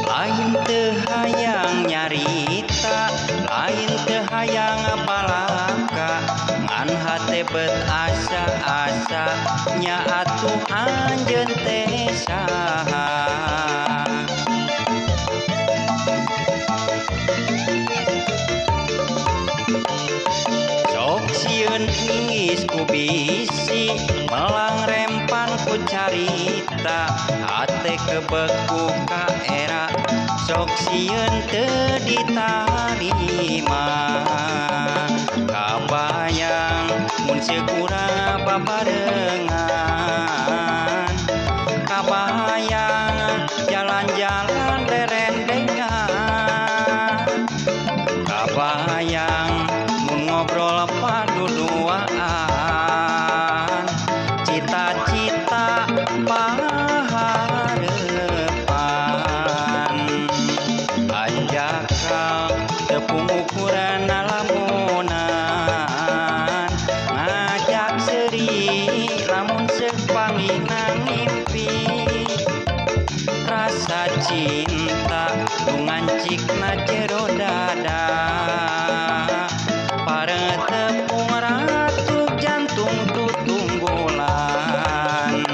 Lain teu hayang nyarita, lain teu hayang balaka, ngan hate bet asa-asa nya atuh anjeun teh saha. Sok sieun inggis ku bisi, melang rempan ku carita, hate kebek ku kaera, sok sieun teu ditarima. Kabayang mun sekurang babarengan, kabayang jalan-jalan rerendengan, kabayang mun ngobrol paduduaan, cita-cita paharepan, anjakal tepung ukuran lamunan, ngajak seri lamun sepanginang mimpi, rasa cinta nu ngancikna jero dada, pareng tepung ratu jantung tutunggulan.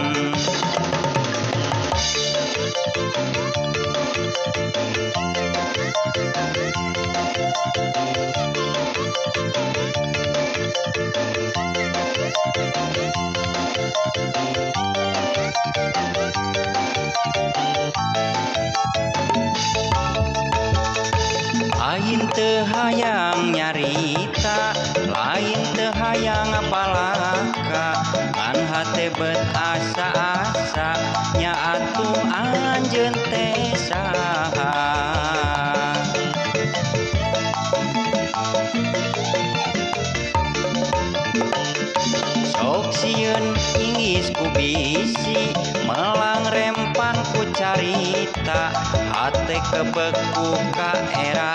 Lain teu hayang nyarita, lain teu hayang balaka, ngan hate bet asa-asa nya atuh anjeun teh saha. Sok sieun inggis ku bisi, melang rempan ku carita, hate kebek ku kaera,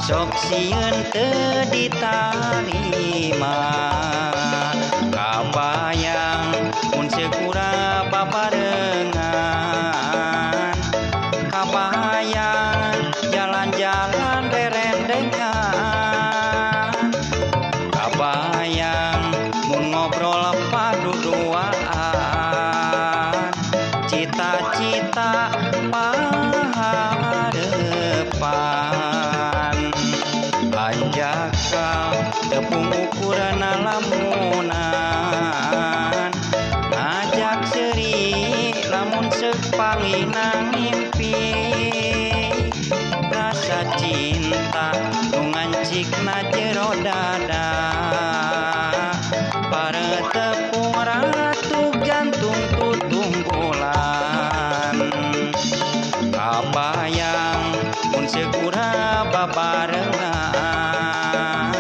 sok sieun teu ditarima. Kabayang mun sekurang babarengan, kabayang jalan-jalan rerendengan, kabayang mun ngobrol paduduaan, cita-cita paharepan, anjakal tepung ukuran lamunan, ngajak seri lamun sepanginang mimpi, rasa cinta nu ngancikna jero dada, pareng tepung ratu jantung tutunggulan. Kabayang mun sekurang babarengan,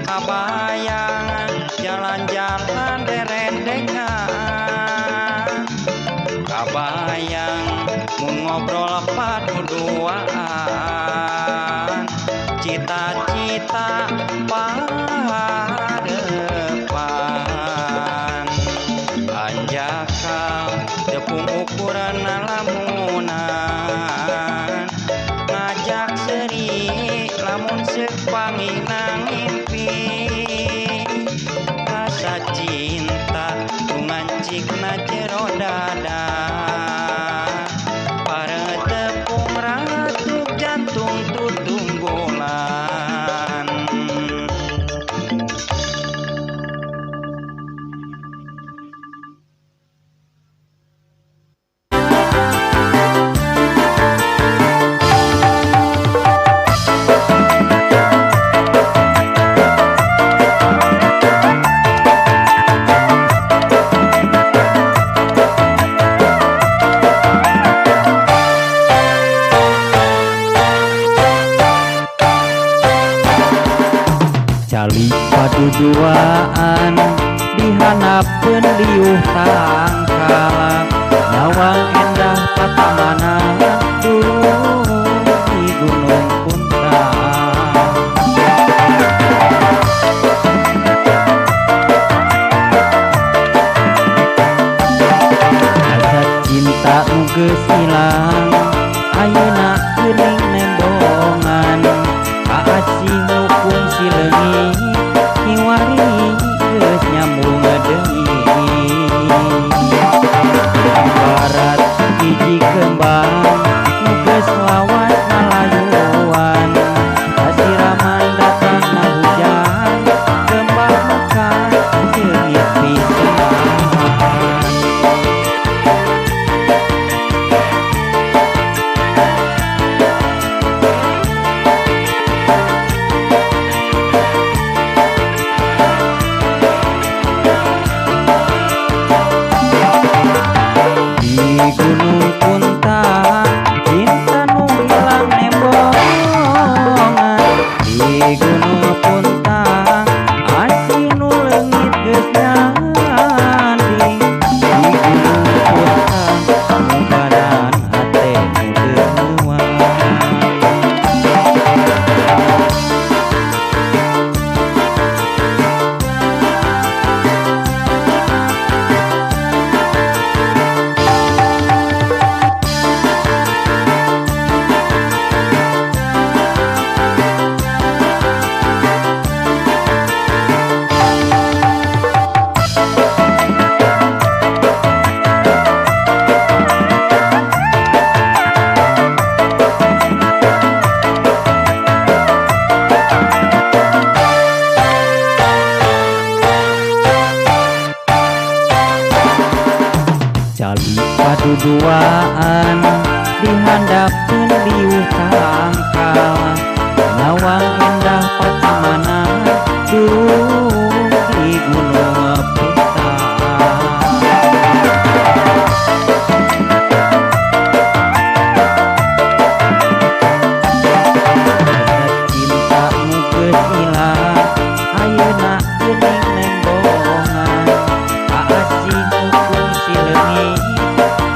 kabayang jalan-jalan rerendengan, kabayang mun ngobrol paduduaan, cita-cita paharepan, anjakal tepung ukuran lamunan, ngajak seri lamun sepanginang mimpi, rasa cinta nu ngancikna jero dada, pareng tepung ratu jantung tutunggulan. Cali paduduaan dihanapeun liuh tangkal, Duduaan di handapeun liuh tangkal nyawang indah patamanan duh di Gunung Puntang. Cinta nu geus ilang ayeuna geuning nembongan kaasih nu kungsi leungit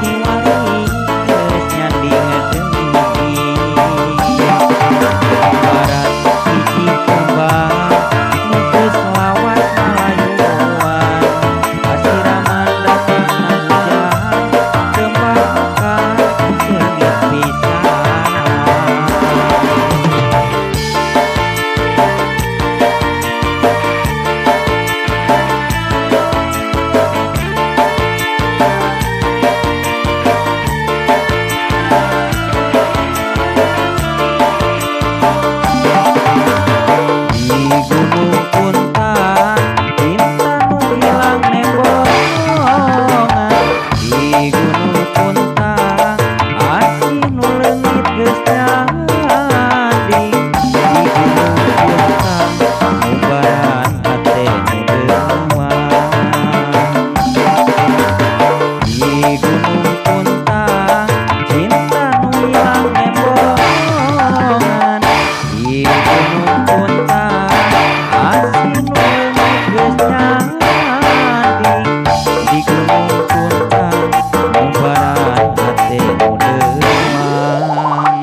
kiwari geus nyanding deui. Barat hiji kembang nu geus lawas malayuan pasiraman datangna hujan kembang mekar seungit pisan. Di Gunung Puntang cinta nu ilang nembongan. Di Gunung Puntang asih nu leungit geus nyanding. Di Gunung Puntang mubaran hate nu deuang. Di Gunung Puntang cinta nu ilang nembongan. Di Gunung Puntang asih nu leungit geus nyanding. Di Gunung Puntang mubaran hate nu deuang.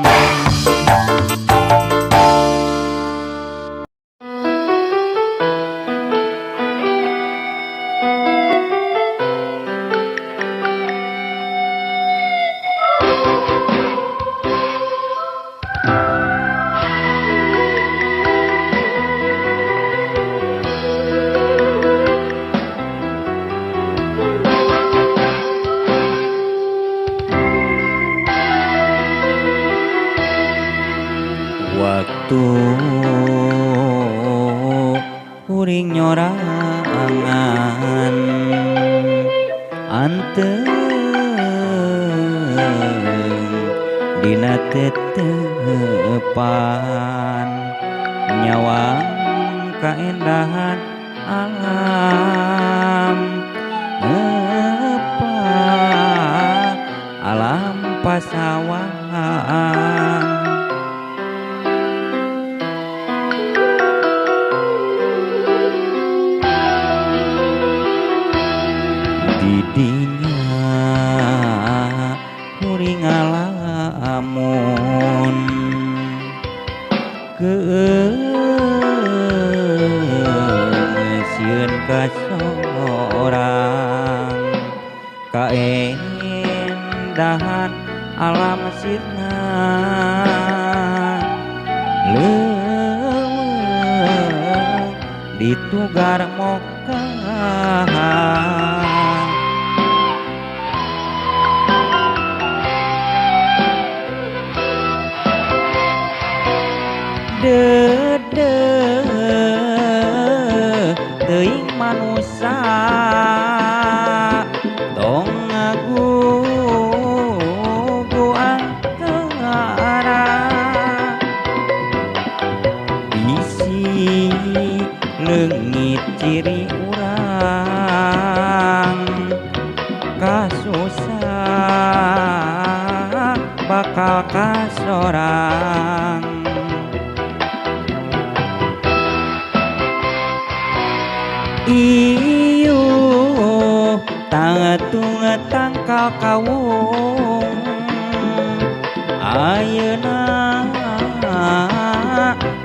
Waktu kuring nyorangan anteung dina tetepan nyawang kaendahan alam epa alam pasawahan. Didinya kuring ngalamun keung sieun ka sorang kaendahan alam sirna leuweung ditugar mokahan. Dedeh teuing manusa tong ngagugu angkara bisi leungit ciri urang kasusah bakal kasorang. Iyuh tangetung tangkal kawung ayeuna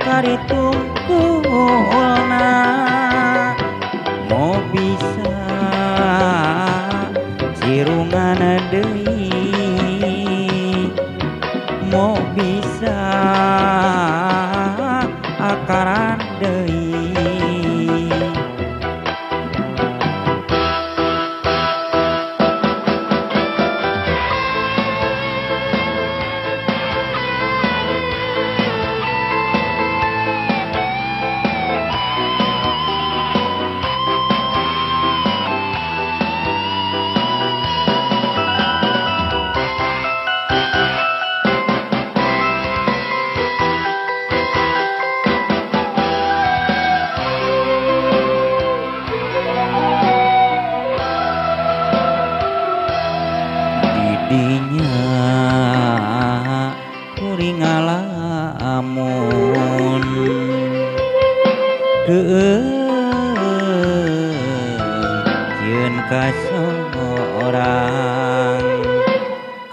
karitungkulna mo bisa cirungan deui mo bisa akaran deui. ka sorang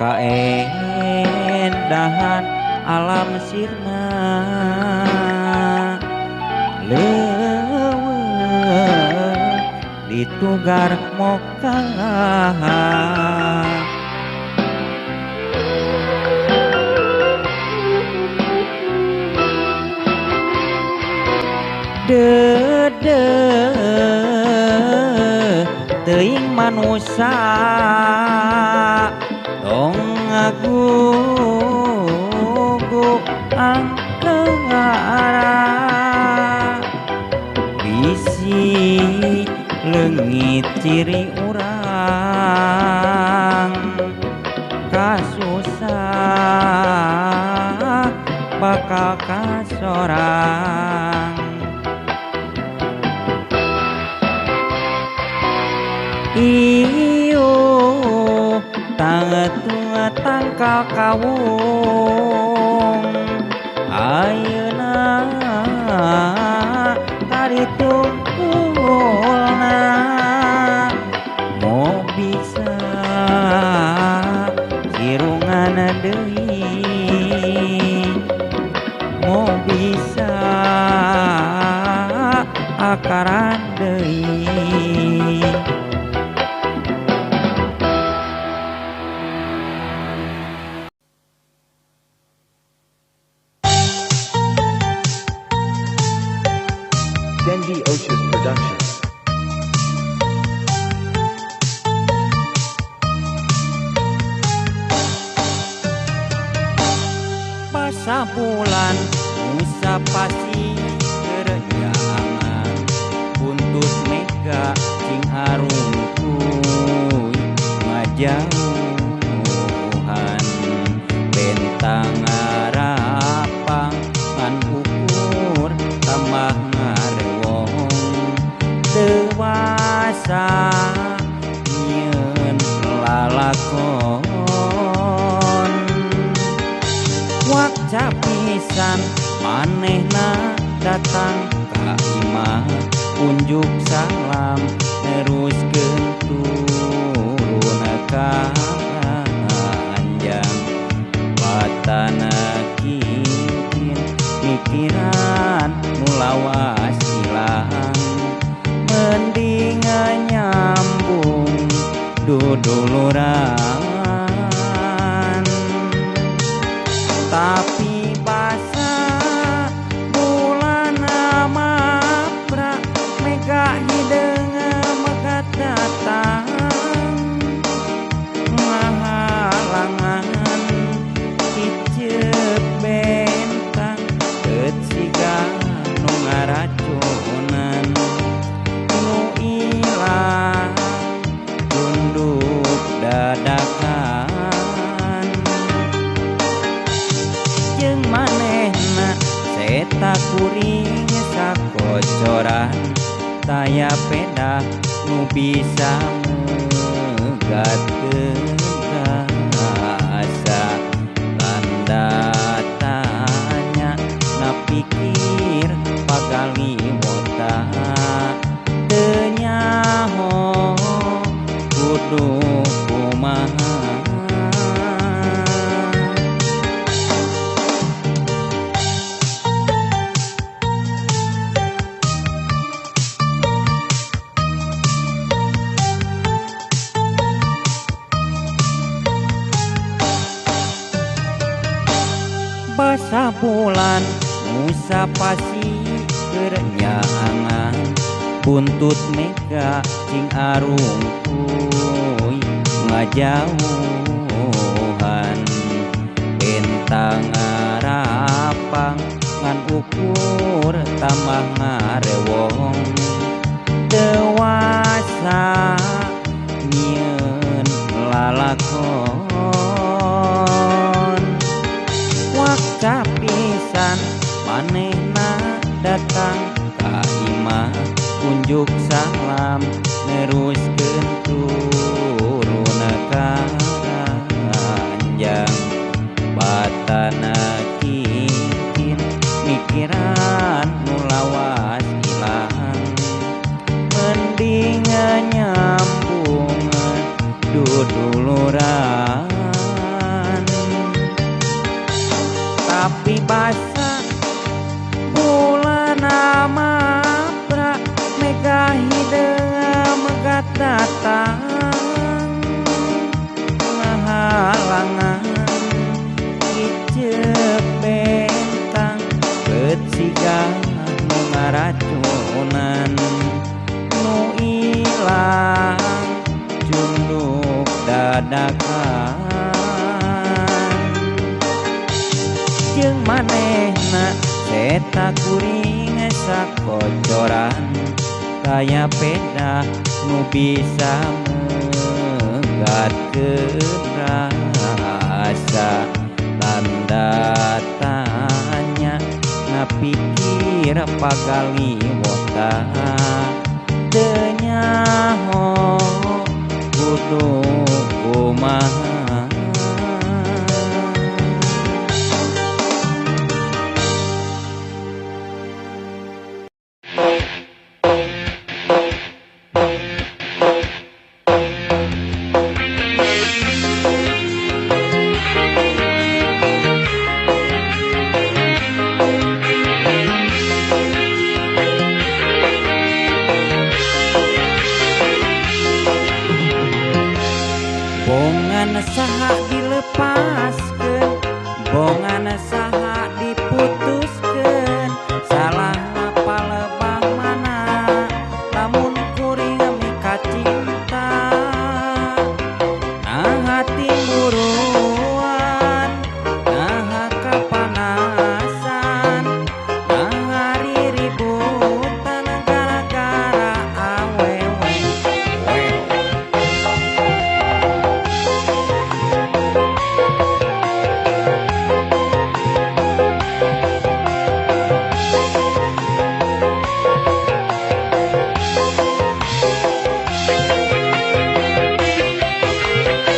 kaendahan alam sirna leuweung ditugar moka. Dede teuing manusa tong ngagugu angkara bisi leungit ciri urang kasusah bakal kasorang. Iyo tangetung tangkal kawung ayeuna karitungkulna mo bisa sirungan deui mo bisa akaran deui. Dendi Oches Production. Pasabulan musa pasi kerenyangan buntut mega cing arungkuy ngajauhan bentang ngarapang ngan ukur tambah ngarewong dewasa nyeun lalakon wakca pisan manehna datang ka imah unjuk salam neruskeun turun ka anjang batana kingkin mikiran nu lawas ilang mending nyambung duduluran tapi basa bulan mapra mega hideung megat datang ngahalangan cicep bentang keut siga nu ngaracunan nu ilang tunduk dadakan jeung manehna seta kuring sakocoran taya pedah nu bisa megatkeun asa tanda tanya na pikir pagaliwota teu nyaho kudu kumaha. Pasabulan musa pasi kerenyangan buntut mega cing arungkuy ngajauhan bentang ngarapang ngan ukur tambah ngarewong dewasa nyieun lalakon wakca pisan manehna datang ka imah unjuk salam neruskeun turun ka anjang batana kingkin mikiran nu lawas ilang mending nyambung dadakan jeung manehna seta kuring sakocoran kaya peda nu bisa menggatkeun rasa tanda tanya ngapikir pagaliwota teu nyaho kudu kumaha. Bongan saha dilepaskeun, bongan saha diputuskeun, salahna palebah mana lamun kuring mika cinta. Naha timburuan, naha kapanasan, naha riributan gara-gara awewe.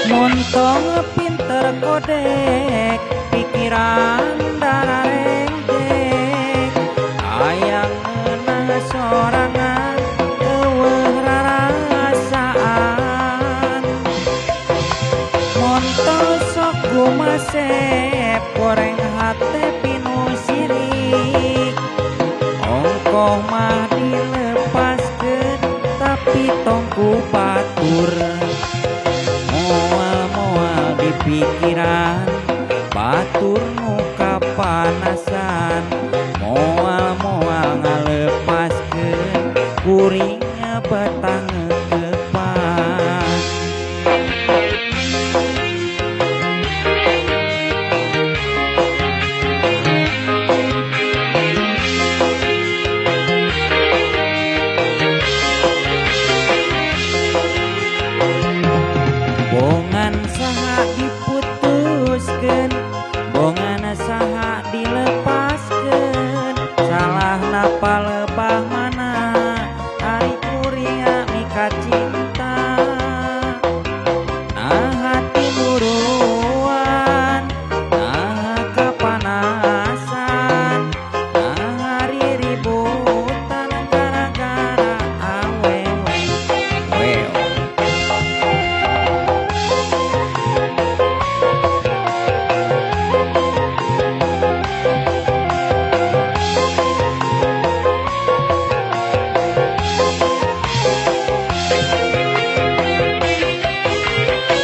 Montong pinter kodek, pikiran dararengdek, hayang meunang sorangan eueuh rarasaan. Montong sok gumasep goreng hate pinu sirik, ongkoh mah dilepaskeun tapi tong ku batur. Moal-moal di pikiran batur nu kapanasan, moal-moal ngalepaskeun kuringnya betang kepan. Bongan saha diputuskeun, bongan saha dilepaskeun, salahna palebah mana ari kuring mika cinta. Naha timuruan, naha kapanasan, naha riributan gara-gara awewe. Well.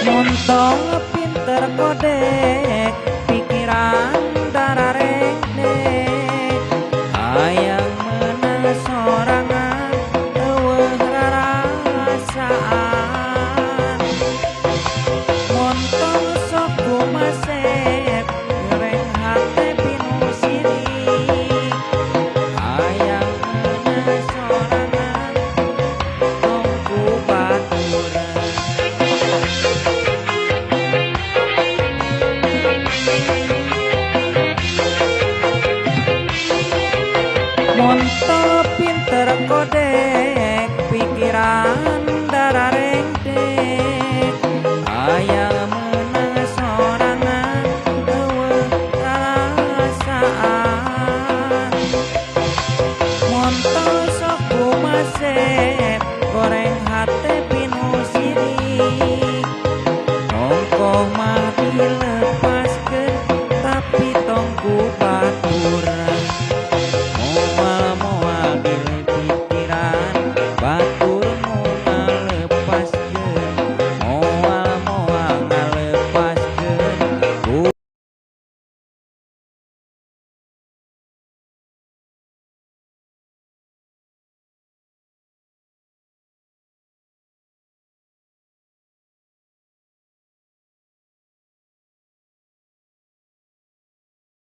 Montong pinter kodek, pikiran dararengdek, hayang meunang sorangan eueuh rarasaan. Montong sok gumasep goreng hate pinu sirik, hayang meunang sorangan tong ku batur. Montong pinter kodek, pikiran dararengdek, hayang meunang sorangan eueuh rarasaan. Montong sok gumasep goreng hate